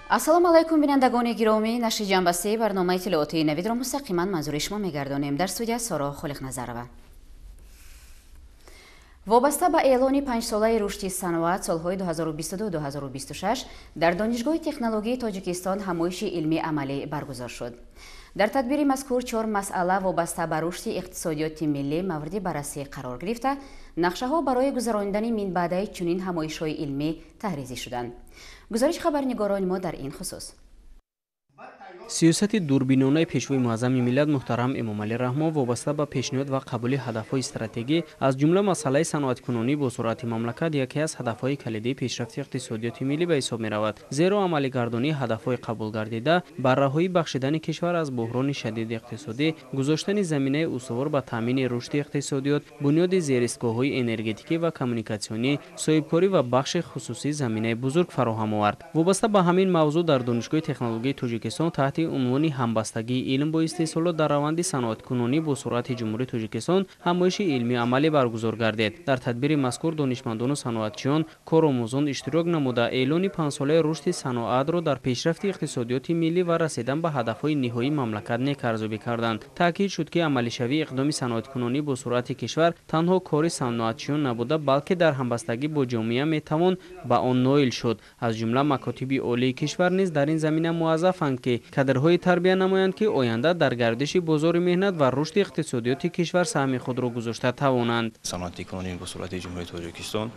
Ассалому алайкум, бинандагони гиромӣ. Нашри ҷанбастаи барномаи иттилоотии навидро мустақиман манзури шумо мегардонем. Дар студия Соро Холиқназарова. Вобаста ба эълони панҷсолаи рушди саноат солҳои 2022-2026 дар Донишгоҳи технологияи Тоҷикистон ҳамоиши илмии амалӣ баргузор шуд. Дар тадбири мазкур чор масъала вобаста ба рушди иқтисодиёти миллӣ мавриди баррасӣ қарор гирифта, нақшаҳо барои гузаронидани минбаъдаи чунин ҳамоишҳои илмӣ таҳризӣ шуданд. Гузориши хабарнигорони мо дар ин хусус. Сиёсати дурбинонаи пешвои муаззами миллат муҳтарам Эмомалӣ Раҳмон вобаста ба пешниҳод ва қабули ҳадафҳои стратегӣ, аз ҷумла масъалаи саноаткунонӣ бо суръати мамлакат, яке аз ҳадафҳои калидии пешрафти иқтисодиёти миллӣ ба ҳисоб меравад. Зеро амалигардонии ҳадафҳои қабулгардида бар раҳоӣ бахшидани кишвар аз буҳрони шадиди иқтисодӣ, гузоштани заминаи устувор ба таъмини рушди иқтисодиёт, бунёди зеристгоҳҳои энергетикӣ ва коммуникатсионӣ, соҳибкорӣ ва бахши хусусӣ заминаи бузург фароҳам овард. Вобаста ба ҳамин мавзӯъ дар Донишгоҳи технологияи Тоҷикистон таҳти унвони ҳамбастагии илм бо истеҳсолот дар раванди саноаткунонӣ бо суръати Ҷумҳурии Тоҷикистон ҳамоиши илмии амалӣ баргузор гардид. Дар тадбири мазкур донишмандону саноатчиён, коромӯзон иштирок намуда, эълони панҷсолаи рушди саноатро дар пешрафти иқтисодиёти миллӣ ва расидан ба ҳадафҳои ниҳоии мамлакат нек арзёбӣ карданд. Таъкид шуд, ки амалишавии иқдоми саноаткунонӣ бо суръати кишвар танҳо кори саноатчиён набуда, балки дар ҳамбастагӣ бо ҷомеа метавон ба он ноил шуд. Аз ҷумла макотиби олии кишвар низ дар ин замина муаззафанд, ки кадрҳои тарбия намоянд, ки оянда дар гардиши бозори меҳнат ва рушди иқтисодиёти кишвар саҳми худро гузошта тавонанд. Саноаткунонӣ бо суръати Ҷумҳурии Тоҷикистон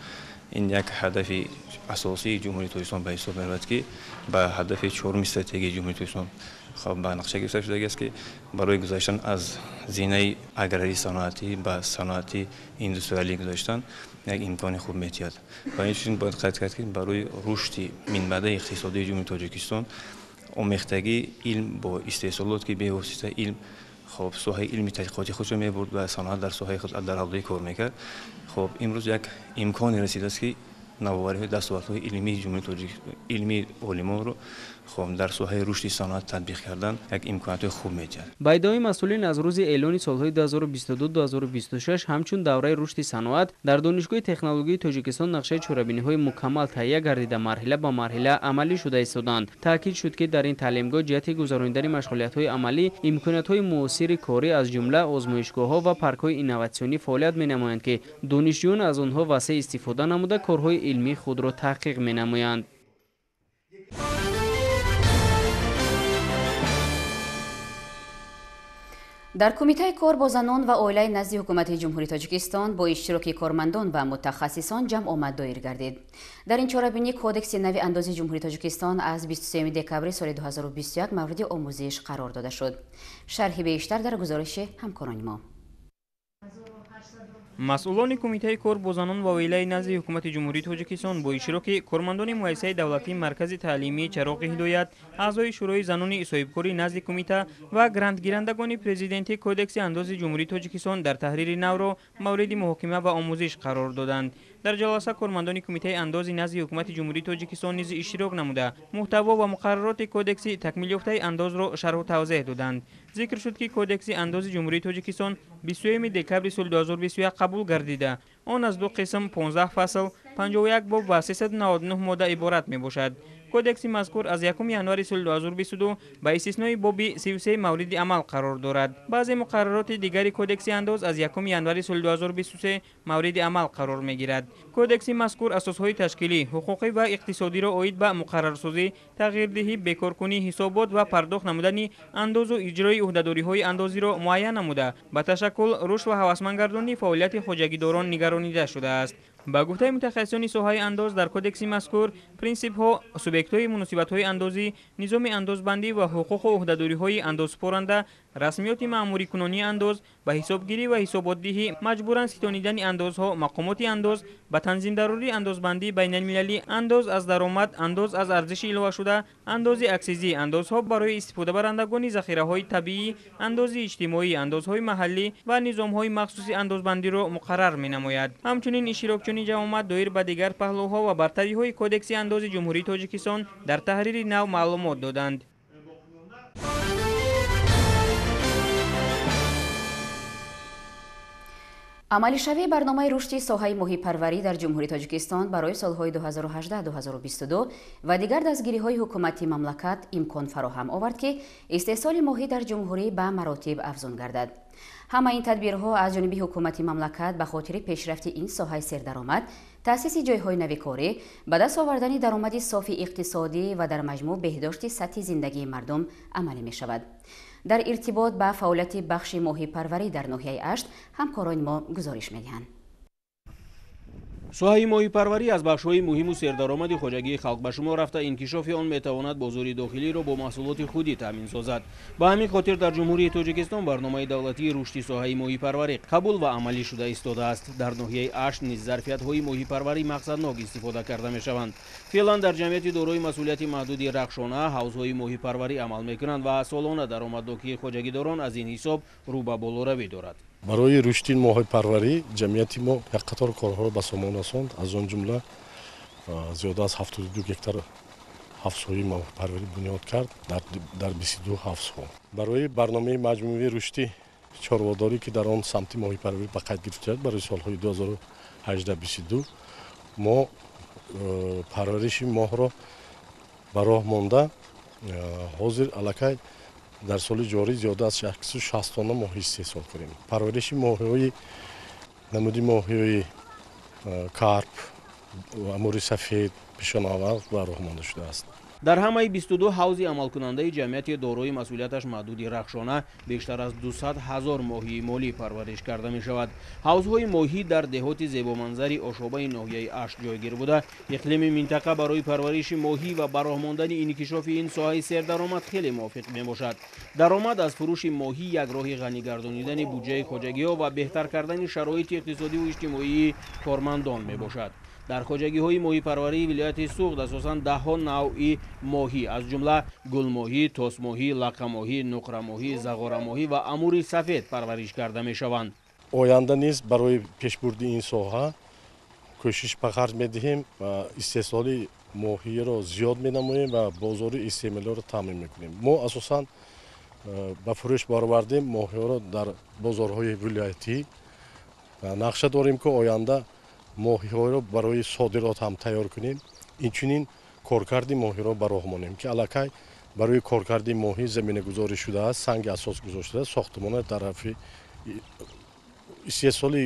ин як ҳадафи асосии Ҷумҳурии Тоҷикистон ба ҳисоб меравад, ки ба ҳадафи чоруми стратегияи Ҷумҳурии Тоҷикистон ба нақша гирифта шудагиаст, ки барои гузаштан аз зинаи аграрии саноатӣ ба саноати индустриалӣ гузаштан як имкони хуб медиҳад. Ва инчунин бояд қайд кард, ки барои рушди минбаъдаи иқтисодии Ҷумҳурии Тоҷикистон омехтагии илм бо истеҳсолот, ки бевосита илм хоб соҳаи илми тадқиқоти худро мебурд ва саноат дар соҳаи худ дар ҳавзаи кор мекард. Хоб имрӯз як имконе расидааст, ки навовариҳои дастовардҳои илмии Ҷумҳурии Тоҷик, илмии олимонро хоб дар соҳаи рушди саноат татбиқ кардан як имкониятҳои хуб медиҳад. Ба иддаои масъулин, аз рӯзи эълони солҳои 2022-2026 ҳамчун давраи рушди саноат дар Донишгоҳи технологияи Тоҷикистон нақшаи чорабиниҳои мукаммал таҳия гардида, марҳила ба марҳила амалӣ шуда истоданд. Таъкид шуд, ки дар ин таълимгоҳ ҷиҳати гузаронидани машғулиятҳои амалӣ имкониятҳои муосири корӣ, аз ҷумла озмоишгоҳҳо ва паркҳои инноватсионӣ фаъолият менамоянд, ки донишҷӯён аз онҳо васеъ истифода намуда корҳои илмии худро таҳқиқ менамоянд. Дар Кумитаи кор бо занон ва оилаи назди Ҳукумати Ҷумҳурии Тоҷикистон бо иштироки кормандон ва мутахассисон ҷамъомад доир гардид. Дар ин чорабинӣ Кодекси нави андози Ҷумҳурии Тоҷикистон аз 23 декабри соли 2021 мавриди омӯзиш қарор дода шуд. Шарҳи бештар дар гузориши ҳамкорони мо. Масъулони Кумитаи кор бо занон ва оилаи назди Ҳукумати Ҷумҳурии Тоҷикистон бо иштироки кормандони муассисаи давлатии Маркази таълимии Чароғи ҳидоят, аъзои Шӯрои занони соҳибкорӣ назди кумита ва грантгирандагони президенти Кодекси андози Ҷумҳурии Тоҷикистон дар таҳрири навро мавриди муҳокима ва омӯзиш қарор доданд. Дар ҷаласа кормандони Кумитаи андози назди Ҳукумати Ҷумҳурии Тоҷикистон низ иштирок намуда, муҳтаво ва муқаррароти Кодекси такмилёфтаи андозро шарҳу тавзеҳ доданд. Зикр шуд, ки Кодекси андози Ҷумҳурии Тоҷикистон 23 декабри соли 2021 қабул гардида. Он аз ду қисм, 15 фасл, 51 боб ва 399 модда иборат мебошад. Кодекси мазкур аз 1 январи соли 2022 ба истиснои боби 33 мавриди амал қарор дорад. Баъзе муқаррароти дигари Кодекси андоз аз 1 январи соли 2023 мавриди амал қарор мегирад. Кодекси мазкур асосҳои ташкилӣ, ҳуқуқӣ ва иқтисодиро оид ба муқаррарсозӣ, тағйирдиҳӣ, бекоркунӣ, ҳисобот ва пардохт намудани андозу иҷрои ӯҳдадориҳои андозиро муайян намуда, ба ташаккул, рушд ва ҳавасмандгардонии фаъолияти хоҷагидорон нигаронида шудааст. Ба гуфтаи мутахассисони соҳаи андоз, дар кодекси мазкур принсипҳо, субъектҳои муносибатҳои андозӣ, низоми андозбандӣ ва ҳуқуқу ӯҳдадориҳои андозсупоранда, расмиёти маъмурикунонии андоз, ба ҳисобгирӣ ва ҳисоботдиҳӣ, маҷбуран ситонидани андозҳо, мақомоти андоз, ба танзимдарории андозбандии байналмилалӣ, андоз аз даромад, андоз аз арзиши иловашуда, андози аксизӣ, андозҳо барои истифодабарандагони захираҳои табиӣ, андози иҷтимоӣ, андозҳои маҳаллӣ ва низомҳои махсуси андозбандиро муқаррар менамояд. Ҳамчунин иштирокчиёни ҷамъомад доир ба дигар паҳлӯҳо ва бартариҳои Кодекси андози Ҷумҳурии Тоҷикистон дар таҳрири нав маълумот доданд. Амалишавии барномаи рушди соҳаи моҳипарварӣ дар Ҷумҳурии Тоҷикистон барои солҳои 2018-2022 ва дигар дастгириҳои ҳукумати мамлакат имкон фароҳам овард, ки истеҳсоли моҳӣ дар ҷумҳурӣ ба маротиб афзун гардад. Ҳама ин тадбирҳо аз ҷониби ҳукумати мамлакат ба хотири пешрафти ин соҳаи сердаромад, таъсиси ҷойҳои нави корӣ, ба даст овардани даромади софи иқтисодӣ ва дар маҷмӯъ беҳдошти сатҳи зиндагии мардум амалӣ мешавад. Дар иртибот ба фаъолияти бахши моҳипарварӣ дар ноҳияи Ашт ҳамкорони мо гузориш медиҳанд. Соҳаи моҳипарварӣ аз бахшҳои муҳиму сердаромади хоҷагии халқ ба шумор рафта, инкишофи он метавонад бозори дохилиро бо маҳсулоти худӣ таъмин созад. Ба ҳамин хотир дар Ҷумҳурии Тоҷикистон барномаи давлатии рушди соҳаи моҳипарварӣ қабул ва амалӣ шуда истодааст. Дар ноҳияи Ашт низ зарфиятҳои моҳипарварӣ мақсаднок истифода карда мешаванд. Феълан дар ҷамъияти дорои масъулияти маҳдуди Рахшона ҳавзҳои моҳипарварӣ амал мекунанд ва солона даромаднокии хоҷагидорон аз ин ҳисоб рӯ ба болоравӣ дорад. Барои рушди моҳипарварӣ ҷамъияти мо як қатор корҳоро ба сомон расонд. Аз он ҷумла зиёда аз 72 гектар ҳавзҳои моҳипарварӣ бунёд кард дар 22 ҳавзҳо. Барои барномаи маҷмӯии рушди чорводорӣ, ки дар он самти моҳипарварӣ ба қайд гирифта шуд барои солҳои 2018-22, мо парвариши моҳро ба роҳ монда, ҳозир аллакай дар соли ҷорӣ зиёда аз 160 тонна моҳӣ истеҳсол кардем. Парвариши моҳиҳои намуди моҳиҳои карп, амури сафед, пешонавар ба роҳ монда шудааст. Дар ҳамаи 22 ҳавзи амалкунандаи ҷамъияти дорои масъулияташ маҳдуди Рахшона бештар аз 200 ҳазор моҳии молӣ парвариш карда мешавад. Ҳавзҳои моҳӣ дар деҳоти зебоманзари Ошобаи ноҳияи Ашт ҷойгир буда, иқлими минтақа барои парвариши моҳӣ ва ба роҳ мондани инкишофи ин соҳаи сердаромад хеле мувофиқ мебошад. Даромад аз фурӯши моҳӣ як роҳи ғанигардонидани буҷаи хоҷагиҳо ва беҳтар кардани шароити иқтисодиву иҷтимоии кормандон мебошад. Дар хоҷагиҳои моҳипарварии вилояти Суғд асосан даҳҳо навъи моҳӣ, аз ҷумла гулмоҳӣ, тосмоҳӣ, лақамоҳӣ, нуқрамоҳӣ, зағорамоҳӣ ва амури сафед парвариш карда мешаванд. Оянда низ барои пешбурди ин соҳа кӯшиш ба харҷ медиҳем ва истеҳсоли моҳиро зиёд менамоем ва бозори истеъмолиро таъмин мекунем. Мо асосан ба фурӯш баровардем моҳиҳоро дар бозорҳои вилоятӣ. Нақша дорем, ки оянда моҳиҳоро барои содирот ҳам тайёр кунем. Инчунин коркарди моҳиро ба роҳ монем, ки аллакай барои коркарди моҳӣ заминагузорӣ шудааст, санги асос гузошта, сохтмона тарафи истеҳсоли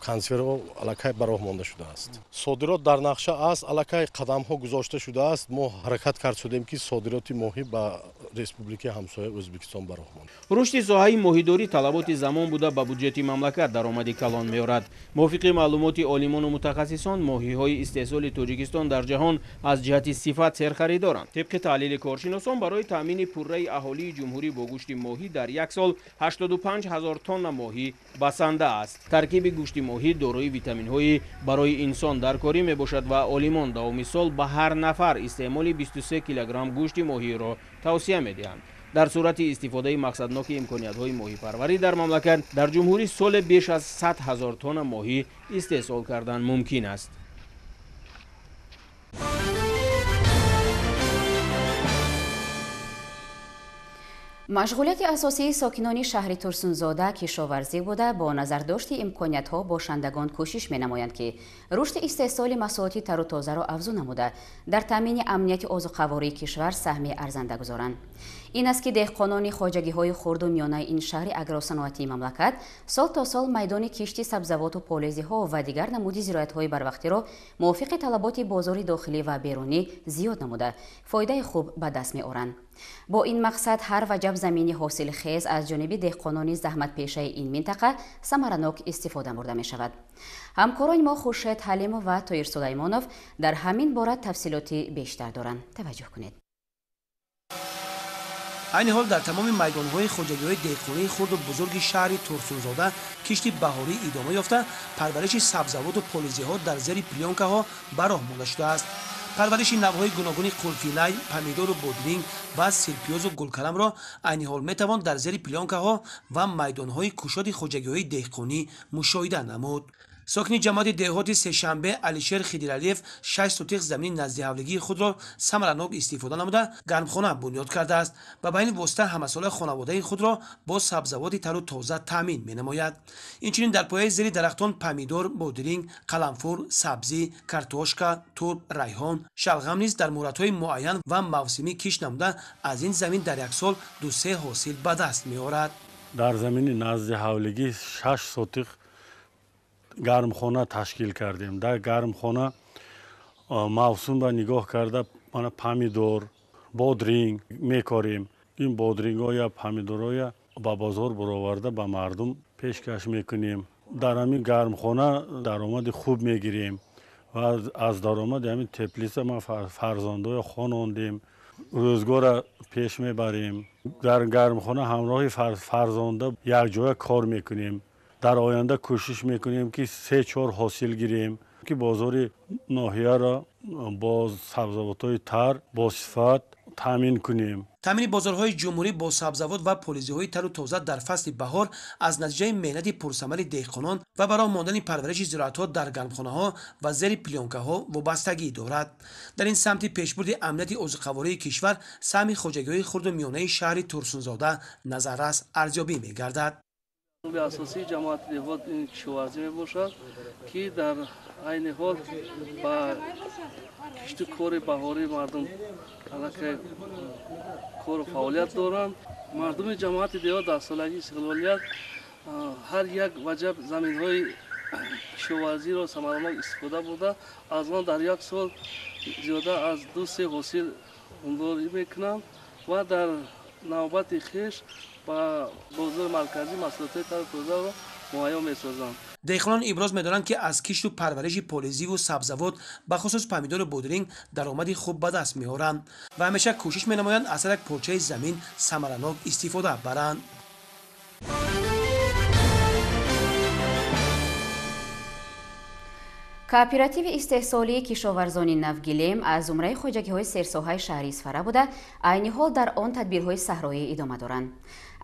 консервҳо аллакай ба роҳ монда шудааст. Содирот дар нақша аст, аллакай қадамҳо гузошта шудааст. Мо ҳаракат кард шудем, ки содироти моҳӣ ба республикаи ҳамсоя Ӯзбекистон ба роҳ монад. Рушди соҳаи моҳидорӣ талаботи замон буда, ба буҷети мамлакат даромади калон меорад. Мувофиқи маълумоти олимону мутахассисон, моҳиҳои истеҳсоли Тоҷикистон дар ҷаҳон аз ҷиҳати сифат серхаридоранд. Тибқи таҳлили коршиносон, барои таъмини пурраи аҳолии ҷумҳурӣ бо гӯшти моҳӣ дар як сол 85 ҳазор тонна моҳӣ басанда аст. Таркиби гӯшти моҳӣ дорои витаминҳои барои инсон даркорӣ мебошад ва олимон давоми сол ба ҳар нафар истеъмоли 23 килограмм гӯшти моҳиро тавсия медиҳанд. Дар сурати истифодаи мақсадноки имкониятҳои моҳипарварӣ дар мамлакат, дар ҷумҳурӣ соле беш аз 100 ҳазор тонна моҳӣ истеҳсол кардан мумкин аст. Машғулияти асосии сокинони шаҳри Турсунзода кишоварзӣ буда, бо назардошти имкониятҳо бошандагон кӯшиш менамоянд, ки рушди истеҳсоли маҳсулоти тару тозаро афзун намуда, дар таъмини амнияти озуқавории кишвар саҳми арзанда гузоранд. Ин аст, ки деҳқонони хоҷагиҳои хурду миёнаи ин шаҳри агросаноатии мамлакат сол то сол майдони кишти сабзавоту полезиҳо ва дигар намуди зироатҳои барвақтиро мувофиқи талаботи бозори дохилӣ ва берунӣ зиёд намуда, фоидаи хуб ба даст меоранд. Бо ин мақсад ҳар ваҷаб замини ҳосилхез аз ҷониби деҳқонони заҳматпешаи ин минтақа самаранок истифода бурда мешавад. Ҳамкорони мо Хуршед Ҳалимов ва Тоир Сулаймонов дар ҳамин бора тафсилоти бештар доранд. Таваҷҷӯҳ кунед. Айни ҳол дар тамоми майдонҳои хоҷагиҳои деҳқонии хурду бузурги шаҳри Турсунзода кишти баҳорӣ идома ёфта, парвариши сабзавоту полизиҳо дар зери плёнкаҳо ба роҳ монда шудааст. Парвариши навъҳои гуногуни қулфинай, помидору бодринг ва сирпиёзу гулкаламро айни ҳол метавон дар зери плёнкаҳо ва майдонҳои кушоди хоҷагиҳои деҳқонӣ мушоҳида намуд. Сокини ҷамоати деҳоти Сешанбе Алишер Хидиралиев 6 сотих замини наздиҳавлигии худро самаранок истифода намуда гармхона бунёд кардааст ва ба ин восита ҳамасола хонаводаи худро бо сабзавоти тару тоза таъмин менамояд. Инчунин дар пояи зери дарахтон помидор, бодиринг, қаламфур, сабзӣ, картошка, турб, райҳон, шалғам низ дар муҳлатҳои муайян ва мавсимӣ кишт намуда аз ин замин дар як сол 2-3 ҳосил ба даст меорад. Дар замини наздиҳавлигӣ 6 сотих гармхона ташкил кардем. Дар гармхона мавсумро нигоҳ карда мана помидор, бодринг мекорем. Ин бодрингҳоя, помидорҳоя ба бозор бароварда ба мардум пешкаш мекунем. Дар ҳамин гармхона даромади хуб мегирем ва аз даромади ҳамин теплица ма фарзандҳоя хонондем, рӯзгорро пеш мебарем. Дар гармхона ҳамроҳи фарзанда якҷоя кор мекунем. Дар оянда кӯшиш мекунем, ки 3-4 ҳосил гирем, ки бозори ноҳияро бо сабзавотҳои тар, бо сифат таъмин кунем. Таъмини бозорҳои ҷумҳурӣ бо сабзавот ва полизиҳои тару тоза дар фасли баҳор аз натиҷаи меҳнати пурсамари деҳқонон ва ба роҳ мондани парвариши зироатҳо дар гармхонаҳо ва зери плёнкаҳо вобастагӣ дорад. Дар ин самти пешбурди амнияти озуқавории кишвар саҳми хоҷагиҳои хурду миёнаи шаҳри Турсунзода назаррас арзёбӣ мегардад. Асосии ҷамоати деҳот ин кишоварзӣ мебошад, ки дар айни ҳол ба кишту кори баҳории мардум аллакай кору фаъолият доранд. Мардуми ҷамоати деҳот дар солагии истиқлолият ҳар як ваҷаб заминҳои кишоварзиро самаранок истифода бурда, аз он дар як сол зиёда аз 2-3 ҳосил ҳундорӣ мекунанд ва дар навбати хеш ба бозори марказӣ маҳсулотҳои тару тозаро муҳайё месозанд. Деҳқонон иброз медоранд, ки аз кишту парвариши полизиву сабзавот, бахусус помидору бодринг, даромади хуб ба даст меоранд ва ҳамеша кӯшиш менамоянд аз ҳар як порчаи замин самаранок истифода баранд. Кооперативи истеҳсолии кишоварзони Навгилем аз зумраи хоҷагиҳои серсоҳаи шаҳри Исфара буда, айни ҳол дар он тадбирҳои саҳроӣ идома доранд.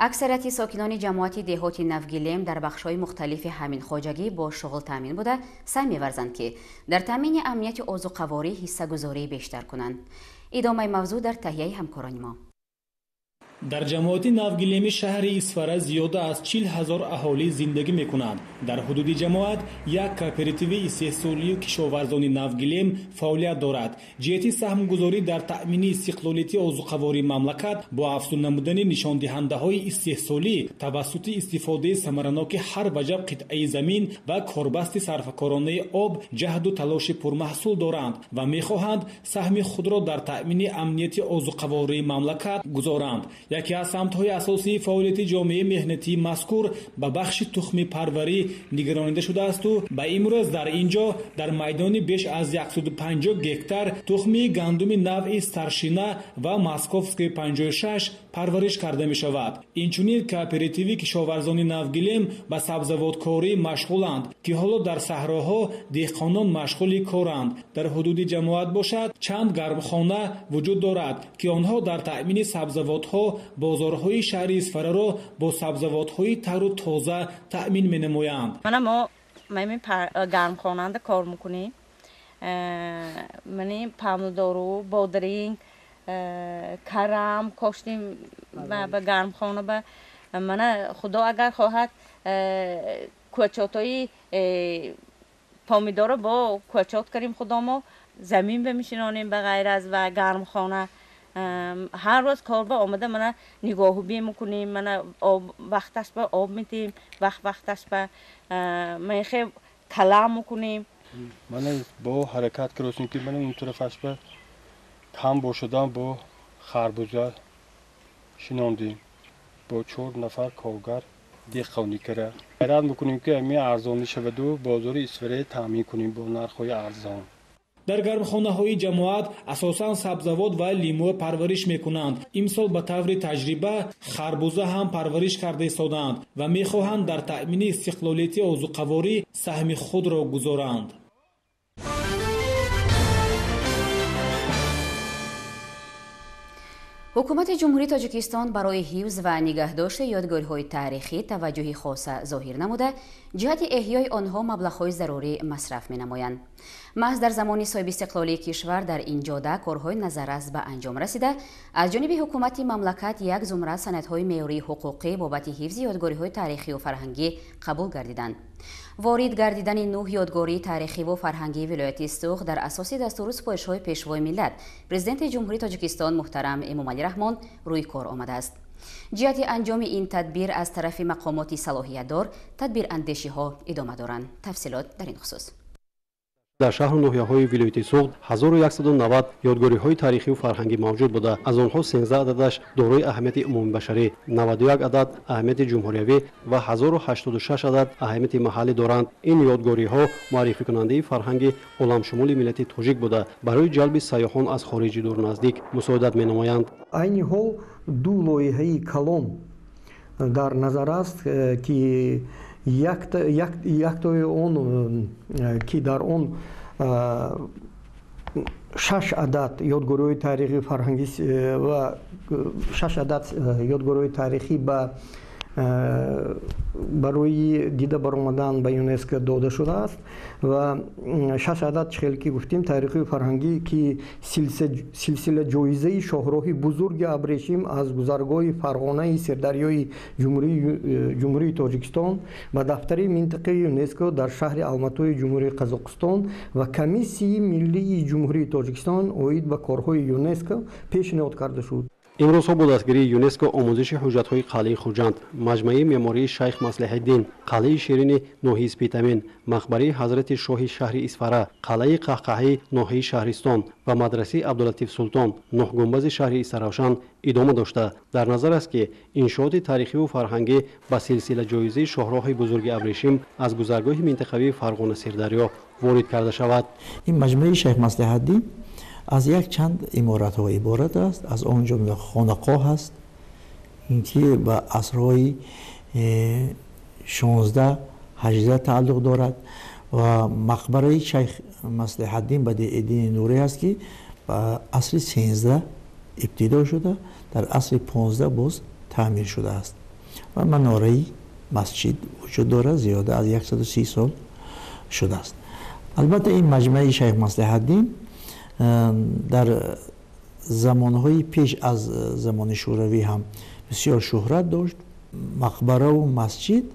Аксарияти сокинони ҷамоати деҳоти Навгилем дар бахшҳои мухталифи ҳамин хоҷагӣ бо шуғл таъмин буда, саъй меварзанд, ки дар таъмини амнияти озуқаворӣ ҳиссагузории бештар кунанд. Идомаи мавзӯъ дар таҳияи ҳамкорони мо. Дар ҷамоати Навгилеми шаҳри Исфара зиёда аз 40 ҳазор аҳолӣ зиндагӣ мекунанд. Дар ҳудуди ҷамоат як кооперативи истеҳсолию кишоварзони Навгилем фаъолият дорад. Ҷиҳати саҳмгузорӣ дар таъмини истиқлолияти озуқавории мамлакат бо афзун намудани нишондиҳандаҳои истеҳсолӣ тавассути истифодаи самараноки ҳар ваҷаб қитъаи замин ва корбасти сарфакоронаи об ҷаҳду талоши пурмаҳсул доранд ва мехоҳанд саҳми худро дар таъмини амнияти озуқавории мамлакат гузоранд. Яке аз самтҳои асосии фаъолияти ҷомеаи меҳнатии мазкур ба бахши тухмипарварӣ нигаронида шудаасту ба имрӯз дар ин ҷо дар майдони беш аз 150 гектар тухми гандуми навъи старшина ва московский 56 парвариш карда мешавад. Инчунин кооперативи кишоварзони Навгилем ба сабзавоткорӣ машғуланд, ки ҳоло дар саҳроҳо деҳқонон машғули коранд. Дар ҳудуди ҷамоат бошад чанд гармхона вуҷуд дорад, ки онҳо дар таъмини сабзавотҳо бозорҳои шаҳри Исфараро бо сабзавотҳои тару тоза таъмин менамоянд. Мана мо гармхонанда кор мекунем. Мани помидору, бодринг, карам коштем ба гармхона. Ба мана худо агар хоҳад кӯчотҳои помидоро бо кӯчот кардем, худомо замин бимешинонем ба ғайр аз ва гармхона. Ҳар рӯз кор ба омада мана нигоҳубӣ мекунем, мана вақташ ба об медиҳем, вақт вақташ ба мехе калам мекунем. Мана бо ҳаракат кардем, ки мана он тарафаш ба кам бошадан бо харбуза шинондем, бо 4 нафар коргар деҳқонӣ кара. Ҳайрат мекунем, ки ҳамин арзонӣ шаваду бозори Исфара таъмин кунем бо нархҳои арзон. Дар гармхонаҳои ҷамоат асосан сабзавот ва лимӯ парвариш мекунанд. Имсол ба таври таҷриба харбуза ҳам парвариш карда истодаанд ва мехоҳанд дар таъмини истиқлолияти озуқаворӣ саҳми худро гузоранд. Ҳукумати Ҷумҳурии Тоҷикистон барои ҳифз ва нигаҳдошти ёдгориҳои таърихӣ таваҷҷӯҳи хоса зоҳир намуда, ҷиҳати эҳёи онҳо маблағҳои зарурӣ масраф менамоянд. Маҳз дар замони соҳибистиқлолии кишвар дар ин ҷода корҳои назаррас ба анҷом расида, аз ҷониби ҳукумати мамлакат як зумра санадҳои меъёрии ҳуқуқӣ бобати ҳифзи ёдгориҳои таърихию фарҳангӣ қабул гардиданд. Ворид гардидани 9 ёдгории таърихиву фарҳангии вилояти Суғд дар асоси дастуру супоришҳои Пешвои миллат, Президенти Ҷумҳурии Тоҷикистон муҳтарам Эмомалӣ Раҳмон рӯи кор омадааст. Ҷиҳати анҷоми ин тадбир аз тарафи мақомоти салоҳиятдор тадбирандешиҳо идома доранд. Тафсилот дар ин хусус. Дар шаҳру ноҳияҳои вилояти Суғд 1190 ёдгориҳои таърихию фарҳангӣ мавҷуд буда, аз онҳо 13 ададаш дорои аҳамияти умумибашарӣ, 91 адад аҳамияти ҷумҳуриявӣ ва 1086 адад аҳамияти маҳаллӣ доранд. Ин ёдгориҳо муаррификунандаи фарҳанги оламшумули миллати тоҷик буда, барои ҷалби сайёҳон аз хориҷи дуру наздик мусоидат менамоянд. Айни ҳол ду лоиҳаи калон дар назар аст, ки яктои он ки дар он 6 адад ёдгориҳои таърихӣ фарҳангӣ ва 6 адад ёдгориҳои таърихӣ ба барои дида баромадан ба ЮНЕСКО дода шудааст ва 6 адад чихел ки гуфтем таърихию фарҳангӣ, ки силсила ҷоизаи шоҳроҳи бузурги абрешим аз гузаргоҳи Фарғонаи Сирдарёи Ҷумҳурии Тоҷикистон ба дафтари минтақаи ЮНЕСКО дар шаҳри Алматои Ҷумҳурии Қазоқистон ва Комиссияи миллии Ҷумҳурии Тоҷикистон оид ба корҳои ЮНЕСКО пешниҳод карда шуд. Имрӯзҳо бо дастгирии ЮНЕСКО омӯзиши ҳуҷҷатҳои қалъаи Хуҷанд, маҷмӯаи меъмории Шайх Маслиҳиддин, қалъаи Ширини ноҳияи Спитамен, мақбараи ҳазрати шоҳи шаҳри Исфара, қалъаи Қаҳқаҳии ноҳияи Шаҳристон ва мадрасаи Абдулатиф Султон, нӯҳгунбази шаҳри Истаравшан идома дошта, дар назар аст, ки иншооти таърихиву фарҳангӣ ба силсила ҷоизаи шоҳроҳи бузурги абрешим аз гузаргоҳи минтақавии Фарғона Сирдарё ворид карда шавад. Ин маҷмӯаи Шайх Маслиҳиддин аз якчанд иморатҳо иборат аст. Аз он ҷумла хонақоҳ аст, ин ки ба асрҳои 16-18 тааллуқ дорад ва мақбараи Шайх Маслиҳиддин Бадииддини Нурӣ аст, ки ба асри 13 ибтидо шуда, дар асри 15 боз таъмир шудааст ва манораи масҷид вуҷуд дорад, зиёда аз 130 сол шудааст. Албатта ин маҷмӯаи Шайх Маслиҳиддин дар замонҳои пеш аз замони шӯравӣ ҳам бисёр шӯҳрат дошт. Мақбараву масҷид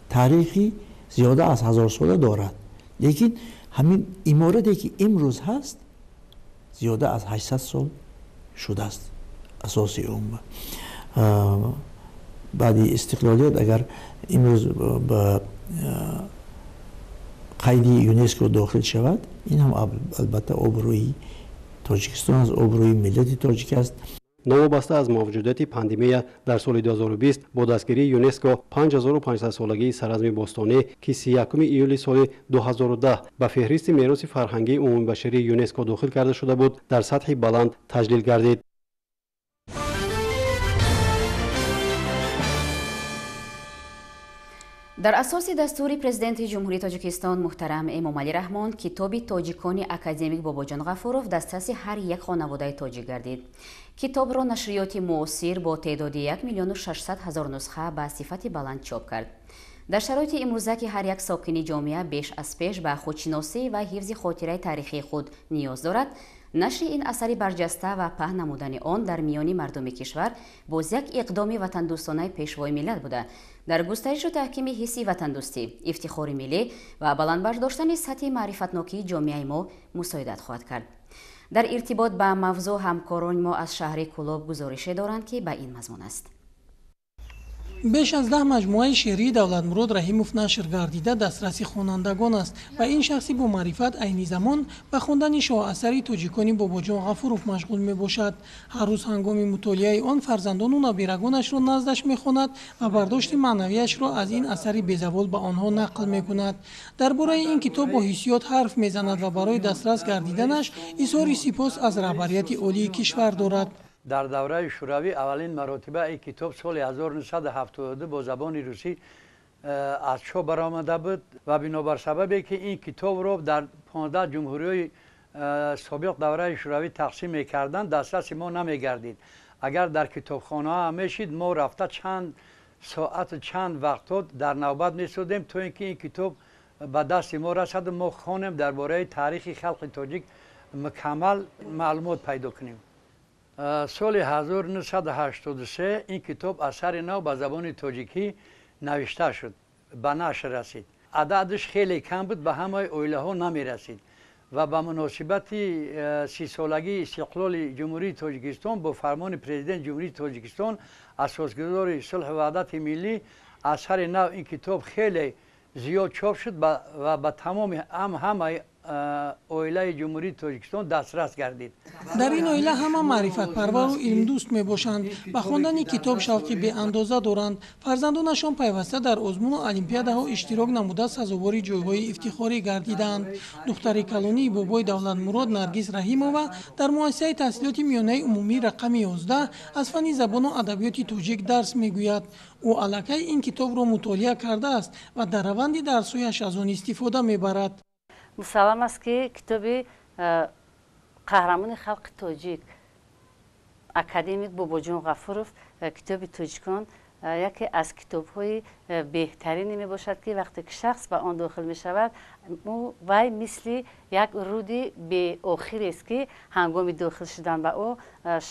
таърихи зиёда аз 1000 сола дорад, лекин ҳамин иморате ки имрӯз ҳаст зиёда аз 800 сол шудааст. Асоси он баъди истиқлолият агар имрӯз ба қайди ЮНЕСКО дохил шавад, ин ҳам албатта обрӯи Тоҷикистон аст, обрӯи миллати тоҷик аст. Новобаста аз мавҷудияти пандемия дар соли 2020 бо дастгирии ЮНЕСКО 5500-солагии саразми бостонӣ, ки 31 июли соли 2010 ба феҳристи мероси фарҳангии умумибашарии ЮНЕСКО дохил карда шуда буд, дар сатҳи баланд таҷлил гардид. Дар асоси дастури Президенти Ҷумҳурии Тоҷикистон муҳтарам Эмомалӣ Раҳмон китоби тоҷикони академик Бобоҷон Ғафуров дастраси ҳар як хонаводаи тоҷик гардид. Китобро нашриёти муосир бо теъдоди 1 600 000 нусха ба сифати баланд чоп кард. Дар шароити имрӯза, ки ҳар як сокини ҷомеа беш аз пеш ба худшиносӣ ва ҳифзи хотираи таърихии худ ниёз дорад, нашри ин асари барҷаста ва паҳн намудани он дар миёни мардуми кишвар боз як иқдоми ватандӯстонаи Пешвои миллат буда, дар густаришу таҳкими ҳисси ватандӯстӣ, ифтихори миллӣ ва баланд бардоштани сатҳи маърифатнокии ҷомеаи мо мусоидат хоҳад кард. Дар иртибот ба мавзӯъ ҳамкорони мо аз шаҳри Кӯлоб гузорише доранд, ки ба ин мазмун аст. Беш аз 10 маҷмӯаи шеърии Давлатмурод Раҳимов нашр гардида дастраси хонандагон аст ва ин шахси бомаърифат айни замон ба хондани шоҳасари тоҷикони Бобоҷон Ғафуров машғул мебошад. Ҳар рӯз ҳангоми мутолиаи он фарзандону набирагонашро наздаш мехонад ва бардошти маънавияшро аз ин асари безавол ба онҳо нақл мекунад. Дар бораи ин китоб бо ҳиссиёт ҳарф мезанад ва барои дастрас гардиданаш изҳори сипос аз раҳбарияти олии кишвар дорад. Дар давраи шӯравӣ аввалин маротиба ин китоб соли 1972 бо забони русӣ аз чоп баромада буд ва бинобар сабабе ки ин китобро дар 15 ҷумҳуриҳои собиқ давраи шӯравӣ тақсим мекарданд, дастраси мо намегардид. Агар дар китобхонаҳо мешид, мо рафта чанд соату чанд вақтҳо дар навбат месудем, то ин ки ин китоб ба дасти мо расаду мо хонем, дар бораи таърихи халқи тоҷик мукаммал маълумот пайдо кунем. Соли 1983 ин китоб асари нав ба забони тоҷикӣ навишта шуд, ба нашр расид. Ададаш хеле кам буд, ба ҳамаи оилаҳо намерасид ва ба муносибати 30-солагии истиқлоли Ҷумҳурии Тоҷикистон бо фармони Президенти Ҷумҳурии Тоҷикистон, асосгузори сулҳу ваҳдати миллӣ, асари нав ин китоб хеле зиёд чоп шуд ва ба тамоми ҳамаи оилаи Ҷумҳурии Тоҷикистон дастрас гардид. Дар ин оила ҳама маърифатпарвару илмдӯст мебошанд, ба хондани китоб шавқи беандоза доранд. Фарзандонашон пайваста дар озмуну олимпиадаҳо иштирок намуда, сазовори ҷойҳои ифтихорӣ гардидаанд. Духтари калонии бобои Давлатмурод Наргиз Раҳимова дар муассисаи таҳсилоти миёнаи умумӣ рақами 11 аз фанни забону адабиёти тоҷик дарс мегӯяд. Ӯ аллакай ин китобро мутолиа кардааст ва дар раванди дарсҳояш аз он истифода мебарад. Мусаллам аст, ки китоби қаҳрамони халқи тоҷик, академик Бобоҷон Ғафуров, китоби тоҷикон яке аз китобҳои беҳтарине мебошад, ки вақте ки шахс ба он дохил мешавад, ӯ вай мисли як руди беохирест, ки ҳангоми дохил шудан ба ӯ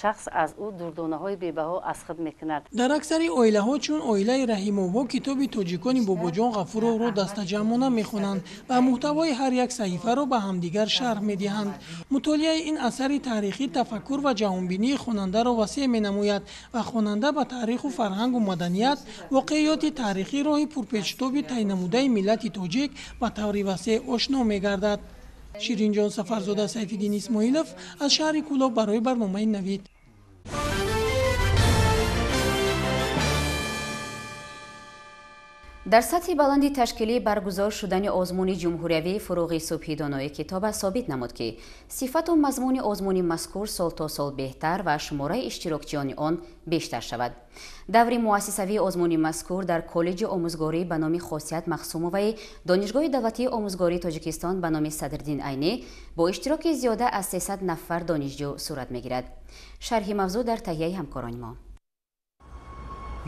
шахс аз ӯ дурдонаҳои бебаҳо аз худ мекунад. Дар аксари оилаҳо, чун оилаи Раҳимовҳо, китоби тоҷикони Бобоҷон Ғафуровро дастаҷамъона мехонанд ва муҳтавои ҳар як саҳифаро ба ҳамдигар шарҳ медиҳанд. Мутолиаи ин асари таърихӣ тафаккур ва ҷаҳонбинии хонандаро васеъ менамояд ва хонанда ба таъриху фарҳангу маданият, воқеиёти таърихӣ, роҳи пурпечутоби тай намудаи миллати тоҷик ба таври васеъ ошно мегардад. Ширинҷон Сафарзода, Сайфиддин Исмоилов аз шаҳри Кӯлоб барои барномаи Навид. Дар сатҳи баланди ташкилӣ баргузор шудани озмуни ҷумҳуриявии фуруғи субҳи донои китоба собит намуд, ки сифату мазмуни озмуни мазкур сол то сол беҳтар ва шумораи иштирокчиёни он бештар шавад. Даври муассисавии озмуни мазкур дар коллеҷи омӯзгорӣ ба номи Хосият Махсумоваи Донишгоҳи давлатии омӯзгории Тоҷикистон ба номи Садриддин Айнӣ бо иштироки зиёда аз 300 нафар донишҷӯ сурат мегирад. Шарҳи мавзӯъ дар таҳияи ҳамкорони мо.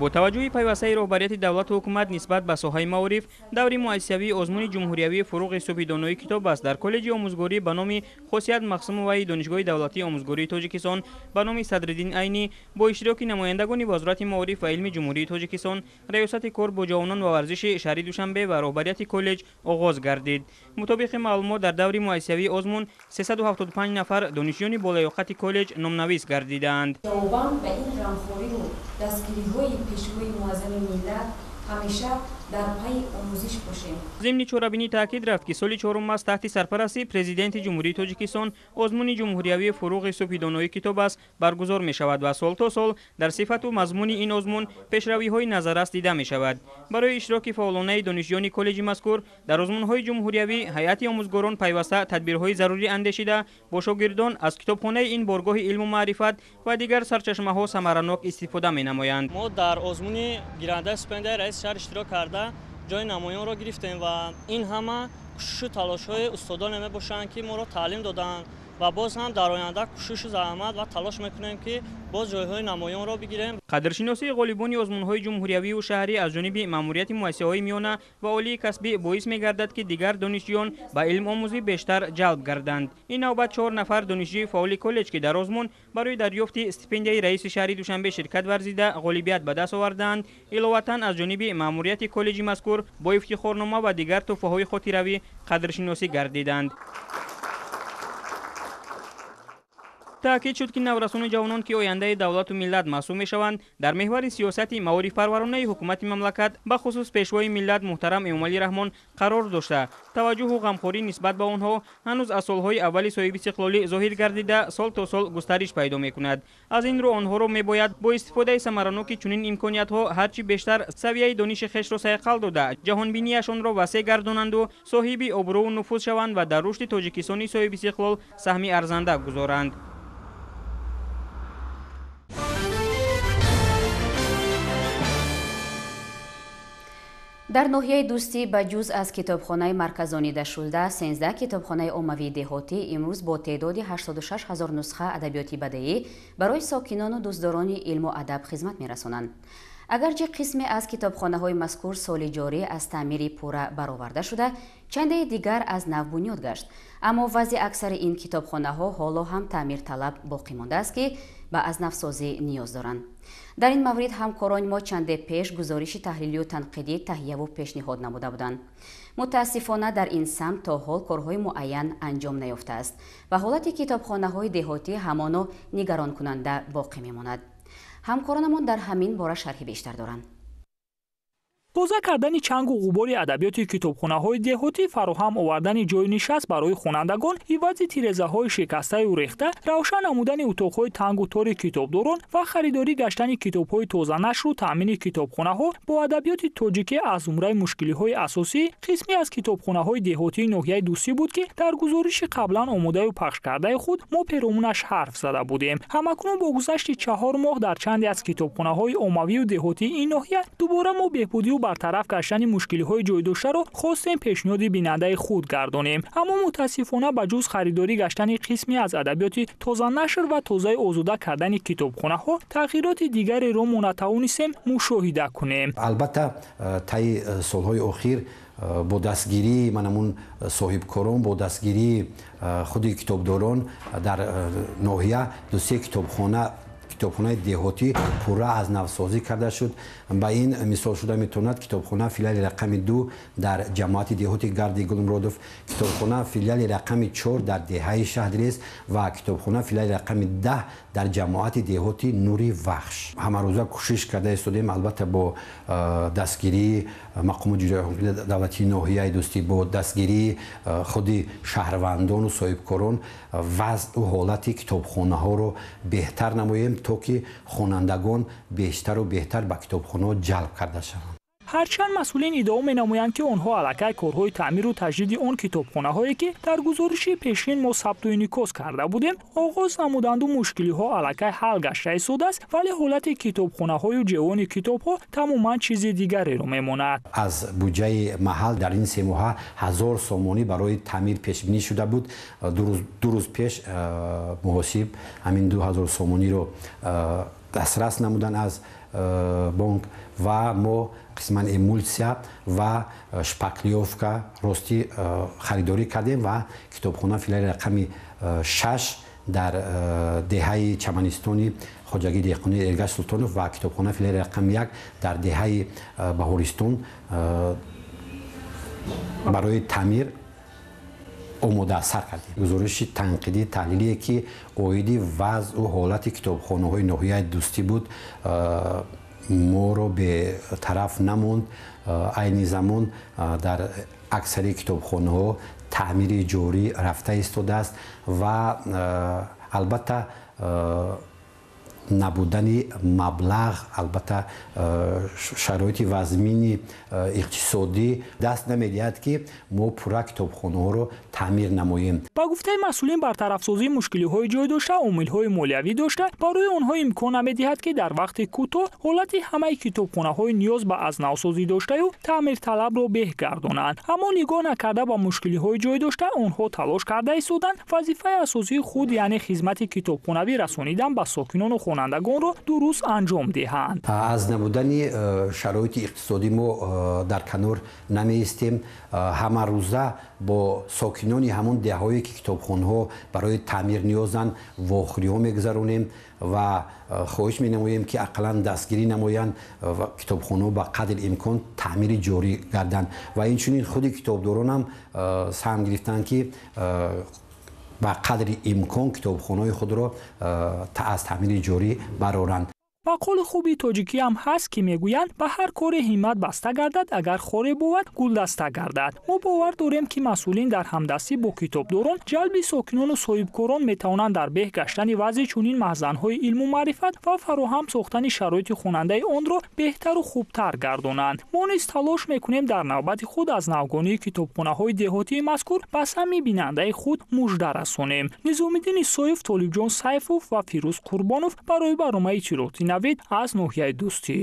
Бо таваҷҷӯҳи пайвастаи роҳбарияти давлату ҳукумат нисбат ба соҳаи маориф, даври муассисавии озмуни ҷумҳуриявии фуруғи субҳи донои китоб аст дар коллеҷи омӯзгорӣ ба номи Хосият Махсумоваи Донишгоҳи давлатии омӯзгории Тоҷикистон ба номи Садриддин Айнӣ бо иштироки намояндагони Вазорати маориф ва илми Ҷумҳурии Тоҷикистон, Раёсати кор бо ҷавонон ва варзиши шаҳри Душанбе ва роҳбарияти коллеҷ оғоз гардид. Мутобиқи маълумот, дар даври муассисавии озмун 375 нафар донишҷӯёни болаёқати коллеҷ номнавис гардидаанд. Дастгириҳои пешвои муаззами миллат ҳамеша дар пайи омӯзиш бошем. Зимни чорабинӣ таъкид рафт, ки соли чорум аст таҳти сарпарастии Президенти Ҷумҳурии Тоҷикистон озмуни ҷумҳуриявии фуруғи субҳи донои китоб аст баргузор мешавад ва сол то сол дар сифату мазмуни ин озмун пешравиҳои назаррас дида мешавад. Барои иштироки фаъолонаи донишҷӯёни коллеҷи мазкур дар озмунҳои ҷумҳуриявӣ ҳайати омӯзгорон пайваста тадбирҳои зарурӣ андешида, бо шогирдон аз китобхонаи ин боргоҳи илму маърифат ва дигар сарчашмаҳо самаранок истифода менамоянд. Мо дар озмуни гирандаи стипендияи раиси шаҳр иштирок карда ҷои намоёнро гирифтем ва ин ҳама кӯшишу талошҳои устодоне мебошанд, ки моро таълим доданд ва боз ҳам дар оянда кӯшишу заҳмат ва талош мекунем, ки боз ҷойҳои намоёнро бигирем. Қадршиносии ғолибони озмунҳои ҷумҳуриявию шаҳрӣ аз ҷониби маъмурияти муассисаҳои миёна ва олии касбӣ боис мегардад, ки дигар донишҷӯён ба илмомӯзӣ бештар ҷалб гарданд. Ин навбат 4 нафар донишҷӯи фаъоли коллеҷ, ки дар озмун барои дарёфти стипендияи раиси шаҳри Душанбе ширкат варзида ғолибият ба даст овардаанд, иловатан аз ҷониби маъмурияти коллеҷи мазкур бо ифтихорнома ва дигар тӯҳфаҳои хотиравӣ қадршиносӣ гардиданд. Таъкид шуд, ки наврасону ҷавонон, ки ояндаи давлату миллат маҳсуб мешаванд, дар меҳвари сиёсати маорифпарваронаи ҳукумати мамлакат, ба хусус пешвои миллат муҳтарам Эмомалӣ Раҳмон қарор дошта, таваҷҷӯҳу ғамхорӣ нисбат ба онҳо ҳанӯз аз солҳои аввали соҳибистиқлолӣ зоҳир гардида, сол то сол густариш пайдо мекунад. Аз ин рӯ онҳоро мебояд бо истифодаи самараноки чунин имкониятҳо ҳарчи бештар савияи дониши хешро сайқал дода, ҷаҳонбинияшонро васеъ гардонанду соҳиби обрӯву нуфуз шаванд ва дар рушди Тоҷикистони соҳибистиқлол саҳми арзанда гузоранд. Дар ноҳияи Дӯстӣ ба ҷуз аз китобхонаи марказонидашуда 13 китобхонаи оммавии деҳотӣ имрӯз бо теъдоди 86 ҳазор нусха адабиёти бадеӣ барои сокинону дӯстдорони илму адаб хизмат мерасонанд. Агарчи қисме аз китобхонаҳои мазкур соли ҷорӣ аз таъмири пурра бароварда шуда, чандеи дигар аз нав бунёд гашт. Аммо вазъи аксари ин китобхонаҳо ҳоло ҳам таъмирталаб боқӣ мондааст, ки ба аз навсозӣ ниёз доранд. Дар ин маврид ҳамкорони мо чанде пеш гузориши таҳлилию танқидӣ таҳияву пешниҳод намуда буданд. Мутаассифона, дар ин самт то ҳол корҳои муайян анҷом наёфтааст ва ҳолати китобхонаҳои деҳотӣ ҳамоно нигаронкунанда боқӣ мемонад. Ҳамкоронамон дар ҳамин бора шарҳи бештар доранд. Тоза кардани чангу ғубори адабиёти китобхонаҳои деҳотӣ, фароҳам овардани ҷойи нишаст барои хонандагон, ивази тирезаҳои шикастаю рехта, равшан намудани утоқҳои тангу тори китобдорон ва харидорӣ гаштани китобҳои тозанашру таъмини китобхонаҳо бо адабиёти тоҷикӣ аз зумраи мушкилиҳои асосии қисме аз китобхонаҳои деҳотии ноҳияи Дӯстӣ буд, ки дар гузориши қаблан омодаю пахшкардаи худ мо перомунаш ҳарф зада будем. Ҳамакнун бо гузашти 4 моҳ дар чанде аз китобхонаҳои оммавию деҳотии ин ноҳия дубора мо беҳбудию бартараф гаштани мушкилиҳои ҷойдоштаро хостем пешниҳоди бинандаи худ гардонем. Аммо мутаассифона, ба ҷуз харидорӣ гаштани қисме аз адабиёти тозанашр ва тозаи озода кардани китобхонаҳо, тағйироти дигареро мо натавонистем мушоҳида кунем. Албатта, таи солҳои охир бо дастгирии манамун соҳибкорон, бо дастгирии худи китобдорон дар ноҳия ду-се китобхонаи деҳотӣ пурра аз навсозӣ карда шуд. Ба ин мисол шуда метавонад китобхона филиали рақами 2 дар ҷамоати деҳоти Гарди Гулмуродов, китобхона филиали рақами 4 дар деҳаи Шаҳдрез ва китобхона филиали рақами 10 дар ҷамоати деҳоти Нури Вахш. Ҳамарӯза кӯшиш карда истодем, албатта бо дастгирии мақомоти иҷроияи давлатии ноҳияи Дӯстӣ, бо дастгирии худи шаҳрвандону соҳибкорон вазъу ҳолати китобхонаҳоро беҳтар намоем, то ки хонандагон бештару беҳтар ба китобхонаҳо ҷалб карда шаванд. Ҳарчанд масъулин иддао менамоянд, ки онҳо аллакай корҳои таъмиру таҷдиди он китобхонаҳое, ки дар гузориши пешин мо сабту инъикос карда будем, оғоз намуданду мушкилиҳо аллакай ҳал гашта истодааст, вале ҳолати китобхонаҳою ҷевони китобҳо тамоман чизи дигареро мемонад. Аз буҷаи маҳал дар ин 3 моҳа 1000 сомонӣ барои таъмир пешбинӣ шуда буд. Ду рӯз пеш муҳосиб ҳамин 2000 сомониро дастрас намудан аз бонк ва мо қисман эмулсия ва шпаклёвка ростӣ харидорӣ кардем ва китобхона филиали рақами 6 дар деҳаи Чаманистони хоҷагии деҳқонии Эргаш Султонов ва китобхона филиали рақами 1 дар деҳаи Баҳористон барои таъмир омода сар кардем. Гузориши танқидӣ таҳлилие, ки оиди вазъу ҳолати китобхонаҳои ноҳияи Дӯстӣ буд, моро бетараф намонд. Айни замон дар аксари китобхонаҳо таъмири ҷорӣ рафта истодааст ва албатта набудани маблағ, албатта шароити вазмини иқтисодӣ даст намедиҳад, ки мо пурра китобхонаҳоро таъмир намоем. Ба гуфтаи масъулин, бартарафсозии мушкилиҳои ҷой дошта омилҳои молиявӣ дошта барои онҳо имкон намедиҳад, ки дар вақти кӯтоҳ ҳолати ҳамаи китобхонаҳои ниёз ба аз навсозӣ доштаю таъмирталабро беҳ гардонанд. Аммо нигоҳ накарда ба мушкилиҳои ҷой дошта, онҳо талош карда истоданд вазифаи асосии худ, яъне хизмати китобхонавӣ расонидан ба сокинону хонандагонро дуруст анҷом диҳанд. Аз набудани шароити иқтисодӣ мо дар канор намеистем. Ҳамарӯза бо сокинони ҳамон деҳҳое, ки китобхонаҳо барои таъмир ниёзанд, вохӯриҳо мегузаронем ва хоҳиш менамоем, ки ақаллан дастгирӣ намоянд ва китобхонаҳо ба қадри имкон таъмири ҷорӣ гарданд. Ва инчунин худи китобдоронам саҳм гирифтанд, ки ба қадри имкон китобхонаҳои худро аз таъмири ҷорӣ бароранд. Мақоли хуби тоҷикӣ ҳам ҳаст, ки мегӯянд: ба ҳар коре ҳиммат баста гардад, агар хоре бовад, гулдаста гардад. Мо бовар дорем, ки масъулин дар ҳамдастӣ бо китобдорон, ҷалби сокинону соҳибкорон метавонанд дар беҳ гаштани вазъи чунин маҳзанҳои илму маърифат ва фароҳам сохтани шароити хонандаи онро беҳтару хубтар гардонанд. Мо низ талош мекунем дар навбати худ аз навгонии китобхонаҳои деҳотии мазкур ба самъи бинандаи худ мужда расонем. Низомиддин Исоев, Толибҷон Сайфов ва Фирӯз Қурбонов барои барномаи иттилооти Навид аз ноҳияи Дӯстӣ.